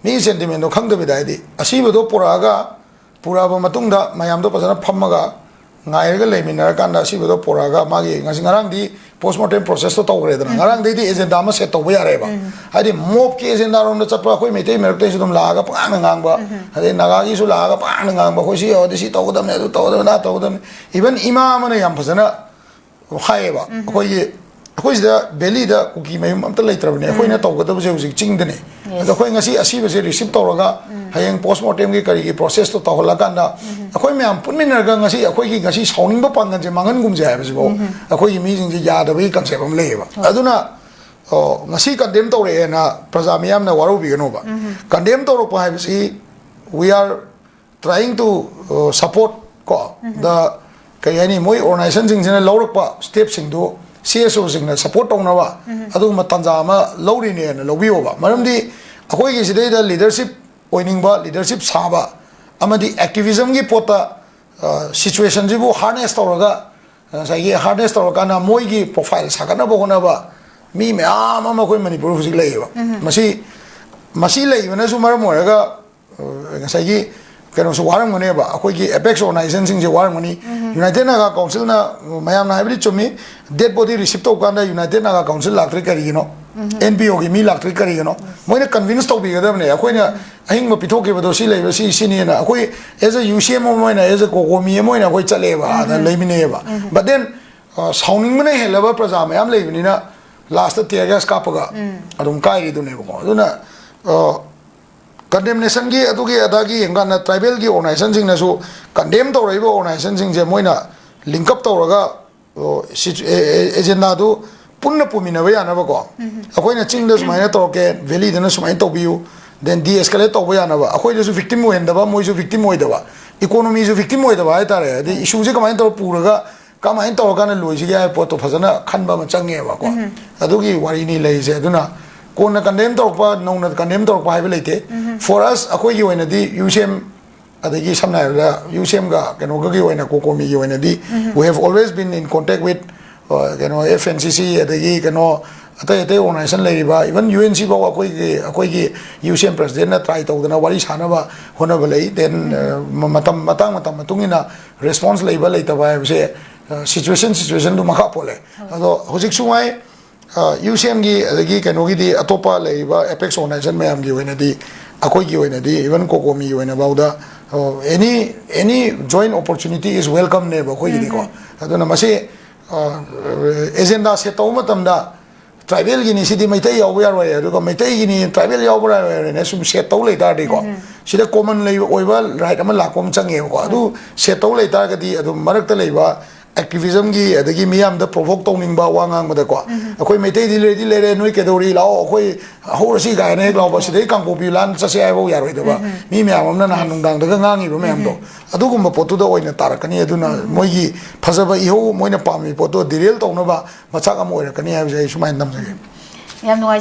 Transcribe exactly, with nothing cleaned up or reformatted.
ꯃꯤ ꯁꯦꯟꯇꯤꯃꯦꯟꯗꯣ ꯈꯪꯗꯕꯤꯗ, ꯍꯥꯏꯗꯤ ꯑꯁꯤꯕꯗꯣ ꯄꯨꯔꯛꯑꯒ, ꯄꯨꯔꯛꯑꯕ ꯃꯇꯨꯡꯗ ꯃꯌꯥꯝꯗꯣ ꯐꯖꯅ ꯐꯝꯃꯒ ꯉꯥꯏꯔꯒ ꯂꯩꯃꯤꯟꯅꯔꯀꯥꯟꯗ ꯑꯁꯤꯕꯗꯣ ꯄꯨꯔꯛꯑꯒ ꯃꯥꯒꯤ ꯉꯁꯤ ꯉꯔꯥꯡꯗꯤ ꯄꯣꯁꯃꯣꯔꯇꯦꯝ ꯄ꯭ꯔꯣꯁꯦꯁꯇꯣ ꯇꯧꯈ꯭ꯔꯦꯗꯅ, ꯉꯔꯥꯡꯗꯩꯗꯤ ꯑꯦꯖꯦꯟꯗꯥ ꯑꯃ ꯁꯦꯠ ꯇꯧꯕ ꯌꯥꯔꯦꯕ꯫ ꯍꯥꯏꯗꯤ ꯃꯣꯞꯀꯤ ꯑꯦꯖꯦꯟꯗꯥꯔꯣꯝꯗ ꯆꯠꯄ ꯑꯩꯈꯣꯏ ꯃꯩꯇꯩ ꯃꯔꯛꯇꯩꯁꯨ ꯑꯗꯨꯝ ꯂꯥꯛꯑꯒ ꯄꯉꯥꯡꯗ ꯉꯥꯡꯕ, ꯑꯗꯩ ꯅꯥꯒꯥꯒꯤꯁꯨ ꯂꯥꯛꯑꯒ ꯄꯉꯥꯡꯗ ꯉꯥꯡꯕ, ꯑꯩꯈꯣꯏ ꯁꯤ ꯌꯧꯔꯗꯤ ꯁꯤ ꯇꯧꯒꯗꯕꯅꯦ, ꯑꯗꯨ ꯇꯧꯒꯗꯕꯅꯦ, ꯑꯗꯥ ꯇꯧꯒꯗꯕꯅꯦ꯫ ꯏꯚꯟ ꯏꯃꯥ ꯑꯃꯅ ꯌꯥꯝ ꯐꯖꯅ ꯍꯥꯏꯌꯦꯕ, ꯑꯩꯈꯣꯏꯒꯤ, ꯑꯩꯈꯣꯏ ꯁꯤꯗ ꯚꯦꯂꯤꯗ ꯀꯨꯀꯤ ꯃꯌꯨꯝ ꯑꯝꯇ ꯂꯩꯇ꯭ꯔꯕꯅꯦ, ꯑꯩꯈꯣꯏꯅ ꯇꯧꯒꯗꯕꯁꯦ ꯍꯧꯖꯤꯛ ꯆꯤꯡꯗꯅꯦ꯫ ꯑꯗꯣ ꯑꯩꯈꯣꯏ ꯉꯁꯤ ꯑꯁꯤꯕꯁꯦ ꯔꯤꯁꯤꯞ ꯇꯧꯔꯒ ꯍꯌꯦꯡ ꯄꯣꯁꯃꯣꯔꯇꯦꯝꯒꯤ ꯀꯔꯤꯒꯤ ꯄ꯭ꯔꯣꯁꯦꯁꯇꯣ ꯇꯧꯍꯜꯂꯀꯥꯟꯗ ꯑꯩꯈꯣꯏ ꯃꯌꯥꯝ ꯄꯨꯟꯃꯤꯟꯅꯔꯒ ꯉꯁꯤ ꯑꯩꯈꯣꯏꯒꯤ ꯉꯁꯤ ꯁꯥꯎꯅꯤꯡꯕ ꯄꯥꯡꯒꯜꯁꯦ ꯃꯥꯡꯍꯟꯒꯨꯝꯁꯦ ꯍꯥꯏꯕꯁꯤꯐꯥꯎ ꯑꯩꯈꯣꯏꯒꯤ ꯃꯤꯁꯤꯡꯁꯦ ꯌꯥꯗꯕꯒꯤ ꯀꯟꯁꯦꯞ ꯑꯃ ꯂꯩꯌꯦꯕ꯫ ꯑꯗꯨꯅ, ꯑꯣ, ꯉꯁꯤ ꯀꯟꯗꯦꯝ ꯇꯧꯔꯛꯑꯦꯅ ꯄ꯭ꯔꯖꯥ ꯃꯤꯌꯥꯝꯅ ꯋꯥꯔꯧꯕꯤꯒꯅꯣꯕ꯫ ꯀꯟꯗꯦꯝ ꯇꯧꯔꯛꯄ ꯍꯥꯏꯕꯁꯤ, we are trying to, uh, support ꯀꯣ, the, ꯀꯔꯤ ꯍꯥꯏꯅꯤ, ꯃꯣꯏ ꯑꯣꯔꯒꯅꯥꯏꯖꯦꯁꯟꯁꯤꯡꯁꯤꯅ ꯂꯧꯔꯛꯄ ꯁ꯭ꯇꯦꯞꯁꯤꯡꯗꯨ ꯁꯤ ꯑꯦꯁ ꯑꯣꯁꯤꯡꯅ ꯁꯞꯄꯣꯔꯠ ꯇꯧꯅꯕ ꯑꯗꯨꯒꯨꯝꯕ ꯇꯥꯟꯖꯥ ꯑꯃ ꯂꯧꯔꯤꯅꯦꯅ ꯂꯧꯕꯤꯌꯣꯕ꯫ ꯃꯔꯝꯗꯤ ꯑꯩꯈꯣꯏꯒꯤ ꯁꯤꯗꯩꯗ ꯂꯤꯗꯔꯁꯤꯞ ꯑꯣꯏꯅꯤꯡꯕ, ꯂꯤꯗꯔꯁꯤꯞ ꯁꯥꯕ ꯑꯃꯗꯤ ꯑꯦꯛꯇꯤꯚꯤꯖꯝꯒꯤ ꯄꯣꯠꯇ, ꯑ, ꯁꯤꯆꯨꯋꯦꯁꯟꯁꯤꯕꯨ ꯍꯥꯔꯅꯦꯁ ꯇꯧꯔꯒ, ꯉꯁꯥꯏꯒꯤ ꯍꯥꯔꯅꯦꯁ ꯇꯧꯔꯀꯥꯟꯗ ꯃꯣꯏꯒꯤ ꯄ꯭ꯔꯣꯐꯥꯏꯜ ꯁꯥꯒꯠꯅꯕ ꯍꯣꯠꯅꯕ ꯃꯤ ꯃꯌꯥꯝ ꯑꯃ ꯑꯩꯈꯣꯏ ꯃꯅꯤꯄꯨꯔ ꯍꯧꯖꯤꯛ ꯂꯩꯌꯦꯕ꯫ ꯃꯁꯤ, ꯃꯁꯤ ꯂꯩꯕꯅꯁꯨ ꯃꯔꯝ ꯑꯣꯏꯔꯒ, ꯑ, ꯉꯁꯥꯏꯒꯤ ꯀꯩꯅꯣꯁꯨ ꯋꯥꯔꯝꯒꯅꯦꯕ, ꯑꯩꯈꯣꯏꯒꯤ ꯑꯦꯄꯦꯛꯁ ꯑꯣꯔꯒꯅꯥꯏꯖꯦꯁꯟꯁꯤꯡꯁꯦ ꯋꯥꯔꯝꯒꯅꯤ꯫ ꯌꯨꯅꯥꯏꯇꯦꯗ ꯅꯥꯒꯥ ꯀꯥꯎꯟꯁꯤꯜꯅ, ꯃꯌꯥꯝꯅ ꯍꯥꯏꯕꯗꯤ ꯆꯨꯝꯃꯤ, ꯗꯦꯠ ꯕꯣꯗꯤ ꯔꯤꯁꯤꯞ ꯇꯧꯕ ꯀꯥꯟꯗ ꯌꯨꯅꯥꯏꯇꯦꯗ ꯅꯥꯒꯥ ꯀꯥꯎꯟꯁꯤꯜ ꯂꯥꯛꯇ꯭ꯔꯤ ꯀꯔꯤꯒꯤꯅꯣ? ꯑꯦꯟ ꯄꯤ ꯑꯣꯒꯤ ꯃꯤ ꯂꯥꯛꯇ꯭ꯔꯤ ꯀꯔꯤꯒꯤꯅꯣ? ꯃꯣꯏꯅ ꯀꯟꯚꯤꯟꯁ ꯇꯧꯕꯤꯒꯗꯕꯅꯦ꯫ ꯑꯩꯈꯣꯏꯅ ꯑꯍꯤꯡꯕ ꯄꯤꯊꯣꯛꯈꯤꯕꯗꯣ ꯁꯤ ꯂꯩꯕ, ꯁꯤ, ꯁꯤꯅꯦꯅ ꯑꯩꯈꯣꯏ as a ꯌꯨ ꯁꯤ ꯑꯦꯝ ꯑꯃ ꯑꯣꯏꯅ, as a ꯀꯣꯀꯣꯃꯤ ꯑꯃ ꯑꯣꯏꯅ ꯑꯩꯈꯣꯏ ꯆꯠꯂꯦꯕ, ꯑꯥꯗ ꯂꯩꯃꯤꯟꯅꯩꯌꯦꯕ꯫ But then, ꯑ, ꯁꯥꯎꯅꯤꯡꯕꯅ ꯍꯦꯜꯂꯕ ꯄ꯭ꯔꯖꯥ ꯃꯌꯥꯝ ꯂꯩꯕꯅꯤꯅ ꯂꯥꯁꯇ ꯇꯤꯌꯔ ꯒ꯭ꯌꯥꯁ ꯀꯥꯞꯄꯒ ꯑꯗꯨꯝ ꯀꯥꯏꯔꯤꯗꯨꯅꯦꯕꯀꯣ꯫ ꯑꯗꯨꯅ, ꯑ, ꯀꯟꯗꯦꯝꯅꯦꯁꯟꯒꯤ ꯑꯗꯨꯒꯤ ꯑꯗꯥꯒꯤ ꯌꯦꯡꯀꯥꯟꯗ ꯇ꯭ꯔꯥꯏꯕꯦꯜꯒꯤ ꯑꯣꯔꯒꯅꯥꯏꯖꯦꯁꯟꯁꯤꯡꯅꯁꯨ ꯀꯟꯗꯦꯝ ꯇꯧꯔꯛꯏꯕ ꯑꯣꯔꯒꯅꯥꯏꯖꯦꯁꯟꯁꯤꯡꯁꯦ ꯃꯣꯏꯅ ꯂꯤꯡꯀꯞ ꯇꯧꯔꯒ, ꯑꯣ, ꯁꯤ-, ꯑꯦ-, ꯑꯦ-, ꯑꯦꯖꯦꯟꯗꯥꯗꯨ ꯄꯨꯟꯅ ꯄꯨꯃꯤꯟꯅꯕ ꯌꯥꯅꯕꯀꯣ꯫ ꯑꯩꯈꯣꯏꯅ ꯆꯤꯡꯗ ꯁꯨꯃꯥꯏꯅ ꯇꯧꯔꯛꯀꯦ, ꯚꯦꯂꯤꯗꯅ ꯁꯨꯃꯥꯏꯅ ꯇꯧꯕꯤꯌꯨ, then de-escalate ꯇꯧꯕ ꯌꯥꯅꯕ, ꯑꯩꯈꯣꯏꯗꯁꯨ ꯚꯤꯛꯇꯤꯝ ꯑꯣꯏꯍꯟꯗꯕ, ꯃꯣꯏꯁꯨ ꯚꯤꯛꯇꯤꯝ ꯑꯣꯏꯗꯕ, ꯏꯀꯣꯅꯣꯃꯤꯁꯨ ꯚꯤꯛꯇꯤꯝ ꯑꯣꯏꯗꯕ ꯍꯥꯏꯇꯥꯔꯦ꯫ ꯍꯥꯏꯗꯤ ꯏꯁꯨꯁꯦ ꯀꯃꯥꯏꯅ ꯇꯧꯔ ꯄꯨꯔꯒ ꯀꯃꯥꯏꯅ ꯇꯧꯔꯀꯥꯟꯗ ꯂꯣꯏꯁꯤꯒꯦ ꯍꯥꯏꯕ ꯄꯣꯠꯇꯣ ꯐꯖꯅ ꯈꯟꯕ ꯑꯃ ꯆꯪꯉꯦꯕꯀꯣ꯫ ꯑꯗꯨꯒꯤ ꯋꯥꯔꯤꯅꯤ ꯂꯩꯔꯤꯁꯦ꯫ ꯑꯗꯨꯅ ꯀꯣꯟꯅ ꯀꯟꯗꯦꯝ ꯇꯧꯔꯛꯄ, ꯅꯧꯅ ꯀꯟꯗꯦꯝ ꯇꯧꯔꯛꯄ ꯍꯥꯏꯕ ꯂꯩꯇꯦ꯫ For us, ꯑꯩꯈꯣꯏꯒꯤ ꯑꯣꯏꯅꯗꯤ ꯌꯨ ꯁꯤ ꯑꯦꯝ, ꯑꯗꯒꯤ ꯁꯝꯅ ꯍꯥꯏꯔꯕꯗ ꯌꯨ ꯁꯤ ꯑꯦꯝꯒ ꯀꯩꯅꯣꯒꯒꯤ ꯑꯣꯏꯅ, ꯀꯣꯀꯣꯃꯤꯒꯤ ꯑꯣꯏꯅꯗꯤ, we have always been in contact with, ꯑ, ꯀꯩꯅꯣ, ꯑꯦꯐ ꯑꯦꯟ ꯁꯤ ꯁꯤ, ꯑꯗꯒꯤ ꯀꯩꯅꯣ, ꯑꯇꯩ ꯑꯇꯩ ꯑꯣꯔꯒꯅꯥꯏꯖꯦꯁꯟ ꯂꯩꯔꯤꯕ, even ꯌꯨ ꯑꯦꯟ ꯁꯤꯐꯥꯎ ꯑꯩꯈꯣꯏꯒꯤ ꯑꯩꯈꯣꯏꯒꯤ ꯌꯨ ꯁꯤ ꯑꯦꯝ ꯄ꯭ꯔꯁꯤꯗꯦꯟꯅ ꯇ꯭ꯔꯥꯏ ꯇꯧꯗꯅ ꯋꯥꯔꯤ ꯁꯥꯟꯅꯕ ꯍꯣꯠꯅꯕ ꯂꯩ꯫ ꯗꯦꯟ ꯃꯇꯝ ꯃꯇꯥꯡ ꯃꯇꯝ ꯃꯇꯨꯡ ꯏꯟꯅ ꯔꯦꯁꯄꯣꯟꯁ ꯂꯩꯕ ꯂꯩꯇꯕ ꯍꯥꯏꯕꯁꯦ ꯁꯤꯆꯨꯋꯦꯁꯟ ꯁꯤꯆꯨꯋꯦꯁꯟꯗꯨ ꯃꯈꯥ ꯄꯣꯜꯂꯦ꯫ ꯑꯗꯣ ꯍꯧꯖꯤꯛꯁꯨ ꯉꯥꯏ, ꯌꯨ ꯁꯤ ꯑꯦꯝꯒꯤ ꯑꯗꯒꯤ ꯀꯩꯅꯣꯒꯤꯗꯤ, ꯑꯇꯣꯞꯄ ꯂꯩꯔꯤꯕ ꯑꯦꯄꯦꯛꯁ ꯑꯣꯔꯒꯅꯥꯏꯖꯦꯁꯟ ꯃꯌꯥꯝꯒꯤ ꯑꯣꯏꯅꯗꯤ, ꯑꯩꯈꯣꯏꯒꯤ ꯑꯣꯏꯅꯗꯤ, even ꯀꯣꯀꯣꯃꯤꯒꯤ ꯑꯣꯏꯅꯐꯥꯎꯗ, any any joint opportunity is welcome ꯅꯦꯕ ꯑꯩꯈꯣꯏꯒꯤꯗꯤꯀꯣ꯫ ꯑꯗꯨꯅ ꯃꯁꯤ ꯑꯦꯖꯦꯟꯗꯥ ꯁꯦꯠ ꯇꯧꯕ ꯃꯇꯝꯗ ꯇ꯭ꯔꯥꯏꯕꯦꯜꯒꯤꯅꯤ, ꯁꯤꯗꯤ ꯃꯩꯇꯩ ꯌꯥꯎꯕ ꯌꯥꯔꯣꯏ, ꯑꯗꯨꯒ ꯃꯩꯇꯩꯒꯤꯅꯤ, ꯇ꯭ꯔꯥꯏꯕꯦꯜ ꯌꯥꯎꯕ ꯌꯥꯔꯣꯏꯅ ꯁꯨꯝ ꯁꯦꯠ ꯇꯧ ꯂꯩ ꯇꯥꯔꯗꯤꯀꯣ, ꯁꯤꯗ ꯀꯣꯃꯟ ꯂꯩꯕ ꯑꯣꯏꯕ ꯔꯥꯏꯠ ꯑꯃ ꯂꯥꯛꯄ ꯑꯃ ꯆꯪꯉꯦꯕꯀꯣ꯫ ꯑꯗꯨ ꯁꯦꯠ ꯇꯧ ꯂꯩ ꯇꯥꯔꯒꯗꯤ ꯑꯗꯨꯝ ꯃꯔꯛꯇ ꯂꯩꯕ ꯑꯦꯛꯇꯤꯚꯤꯖꯝꯒꯤ, ꯑꯗꯒꯤ ꯃꯤꯌꯥꯝꯗ ꯄ꯭ꯔꯣꯚꯣꯛ ꯇꯧꯅꯤꯡꯕ ꯋꯥ ꯉꯥꯡꯕꯗꯀꯣ, "ꯑꯩꯈꯣꯏ ꯃꯩꯇꯩꯗꯤ ꯂꯩꯗꯤ ꯂꯩꯔꯦ, ꯅꯣꯏ ꯀꯩꯗꯧꯔꯤ, ꯂꯥꯛꯑꯣ, ꯑꯩꯈꯣꯏ ꯍꯧꯔꯁꯤ" ꯀꯥꯏꯅ ꯍꯦꯛ ꯂꯥꯎꯕ, "ꯁꯤꯗꯩ ꯀꯥꯡꯄꯣꯛꯄꯤ ꯂꯥꯟ ꯆꯠꯁꯦ" ꯍꯥꯏꯕꯐꯥꯎ ꯌꯥꯔꯣꯏꯗꯕ ꯃꯤ ꯃꯌꯥꯝ ꯑꯃꯅ ꯅꯍꯥꯟ ꯅꯨꯡꯗꯥꯡꯗꯒ ꯉꯥꯡꯉꯤꯕ ꯃꯌꯥꯝꯗꯣ, ꯑꯗꯨꯒꯨꯝꯕ ꯄꯣꯠꯇꯨꯗ ꯑꯣꯏꯅ ꯇꯥꯔꯛꯀꯅꯤ꯫ ꯑꯗꯨꯅ ꯃꯣꯏꯒꯤ ꯐꯖꯕ ꯏꯍꯧ, ꯃꯣꯏꯅ ꯄꯥꯝꯃꯤꯕ ꯄꯣꯠꯇꯣ ꯗꯤꯔꯦꯜ ꯇꯧꯅꯕ ꯃꯆꯥꯛ ꯑꯃ ꯑꯣꯏꯔꯛꯀꯅꯤ ꯍꯥꯏꯕꯁꯦ ꯑꯩ ꯁꯨꯃꯥꯏꯅ ꯊꯝꯖꯒꯦ꯫ ꯌꯥꯝ ꯅꯨꯡꯉꯥꯏꯖꯩ꯫